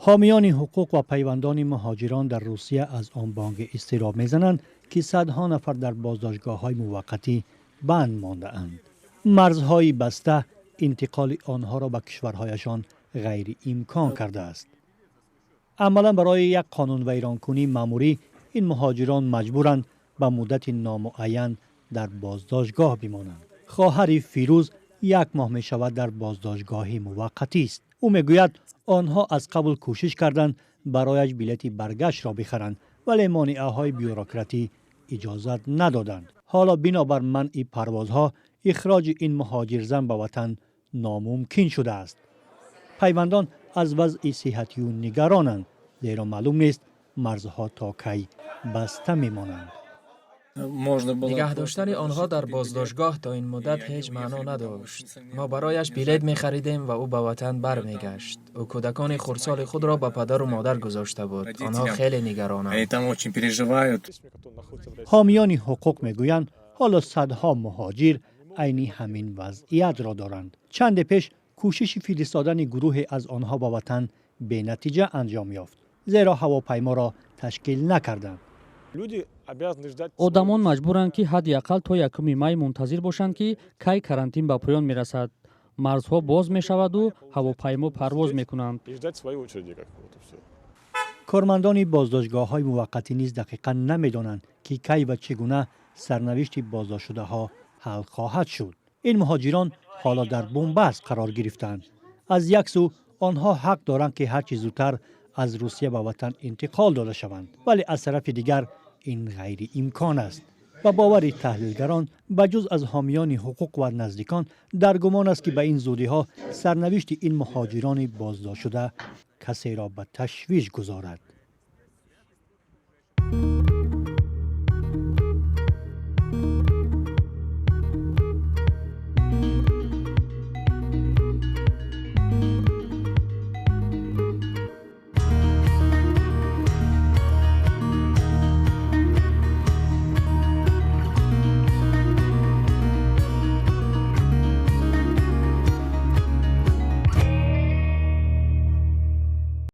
Ҳомиёни ҳуқуқ ва пайвандони муҳоҷирон дар Русия аз он банги изтироб мезананд, ки садҳо нафар дар боздоштгоҳҳои муваққатӣ банд мондаанд. Марзҳои баста интиқоли онҳоро ба кишварҳояшон ғайриимкон кардааст. Амалан барои як қонунвайронкунии маъмурӣ ин муҳоҷирон маҷбуранд ба муддати номуайян дар боздоштгоҳ бимонанд. Хоҳари Фирӯз як моҳ мешавад дар боздоштгоҳи муваққатист. Ӯ мегӯяд, онҳо аз қабл кӯшиш карданд барояш билети баргаштро бихаранд, вале монеаҳои бюрократӣ иҷозат надоданд. Ҳоло бинобар манъи парвозҳо ихроҷи ин муҳоҷирзан ба ватан номумкин шудааст. Пайвандон аз вазъи сиҳатии ӯ нигаронанд, зеро маълум нест, марзҳо то кай баста мемонанд. Нигаҳ доштани онҳо дар боздоштгоҳ то ин муддат ҳеҷ маъно надошт. Мо барояш билет мехаридем ва ӯ ба ватан бармегашт. Ӯ кӯдакони хурдсоли худро ба падару модар гузошта буд. Онҳо хеле нигаронанд. Ҳомиёни ҳуқуқ мегӯянд, ҳоло садҳо муҳоҷир айни ҳамин вазъиятро доранд. Чанде пеш кӯшиши фиристодани гурӯҳе аз онҳо ба ватан бенатиҷа анҷом ёфт, зеро ҳавопайморо ташкил накарданд. Одамон маҷбуранд, ки ҳадди ақал то 1 май мунтазир бошанд, ки кай карантин ба поён мерасад, марзҳо боз мешаваду ҳавопаймо парвоз мекунанд. Кормандони боздоштгоҳҳои муваққатӣ низ дақиқан намедонанд, ки кай ва чӣ гуна сарнавишти боздоштшудаҳо ҳал хоҳад шуд. Ин муҳоҷирон ҳоло дар бунбаст қарор гирифтаанд. Аз як сӯ, онҳо ҳақ доранд, ки ҳарчи зудтар аз Русия ба ватан интиқол дода шаванд, вале аз тарафи дигар ин ғайриимкон аст. Ба бовари таҳлилгарон, ба ҷуз аз ҳомиёни ҳуқуқ ва наздикон, дар гумон аст, ки ба ин зудиҳо сарнавишти ин муҳоҷирони боздоштшуда касеро ба ташвиш гузорад.